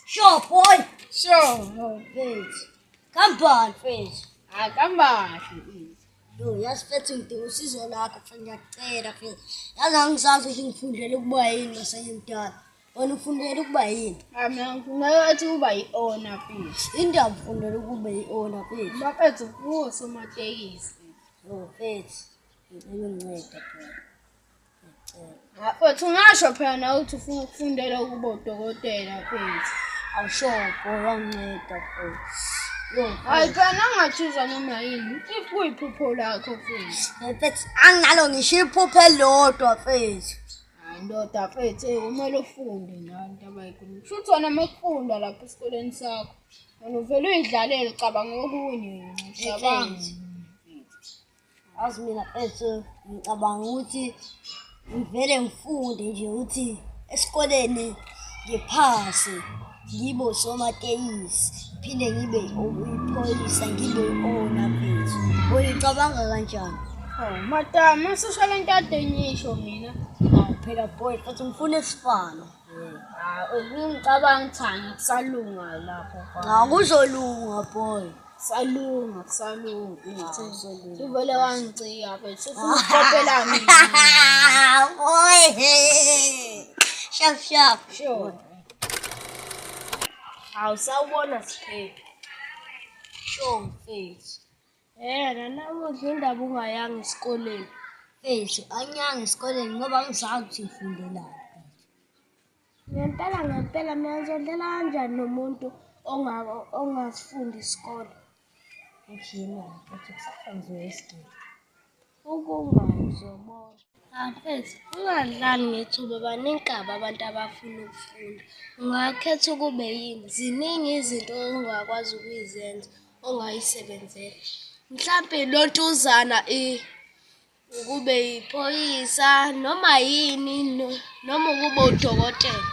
Sure boy. Sure. Mfethu. Kambani mfethu. Hayi kambahle mfethu. Yo, yazi mfethu ngidinga usizo lakho mfethu ngiyacela mfethu. Yazi angisazi ukuthi ngifundele ukuba yini ngasengimdala. Wena ufundele ukuba yini? Hayi mina ngifuna ethi uba yi-owner mfethu. Indaba ufundele ukuba yi-owner mfethu. Bafethu kuwosomatekisi. Yo mfethu, ngicela ungincede bro. Ngiyacela. Mfethu ungasho phela nawe ukuthi ufuna ukufundela ukuba udokotela mfethu. Awusho bro, wanginceda bro. Yo, Hayi phela nangathuza noma yini. If kuyiphupho lakho mfethu. mfethu anginalo ngisho iphupho elilodwa mfethu. Hayi ndoda mfethu, kumele ufunde nawe into abayikhuluma. Kusho ukuthi wena uma kufundwa lapha esikoleni sakho, wena uvele uyidlalele ucabanga okunye, ucabanga. Yazi mina mfethu ngicabanga ukuthi ngivele ngifunde nje ukuthi esikoleni ngiphase ngibe usomatekisi ngiphinde ngibe iphoyisa ngibe i-owner mfethu. Uyicabanga kanjani? Oh, madam, ususho le nto ade ngiyisho mina. Hawu phela boy futhi ngifuna isifano. Hayi, ngicabanga ukuthi angikusalunga lapho. Cha kuzolunga boy. Kusalunga, kusalunga. Kuzolunga. Uvele wangicika mfethu, ufuna ukukopela mina. Boy. Sharp sharp. Sure. Hawu, sawubona Siphephe. Sure mfethu. Yena namuhla indaba ungayanga esikoleni. Mfethu angiyanga esikoleni ngoba ngisazi ukuthi ngifundelani. Ngempela ngempela mina ngizodlala kanjani nomuntu ongasifundi isikole? Ukhina mfethu kusasa ngizoya esikoleni. Ukunga uzobona. Ah mfethu, ungadlali ngethuba baningi kabi abantu abafuna ukufunda. Ungakhetha ukube yini? Ziningi izinto ongakwazi ukuzenza ongayisebenzela. Mhlampe lontuzana ukube yiphoyisa noma yini noma ukube udokotela.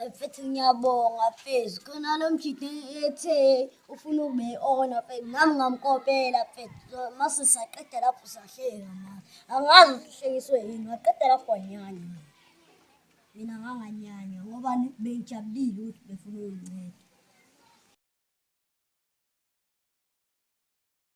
Mfethu ngiyabonga mfethu khona lo mjidi ethe ufuna ukube i-owner mfethu nami ngamkopela mfethu mase saqeda lapho sahleka manje. Angazi ukuthi uhlekiswe yini waqeda lapho wanyanya mina. Mina nganganyanya ngoba bengijabulile ukuthi befuna ukunginceda.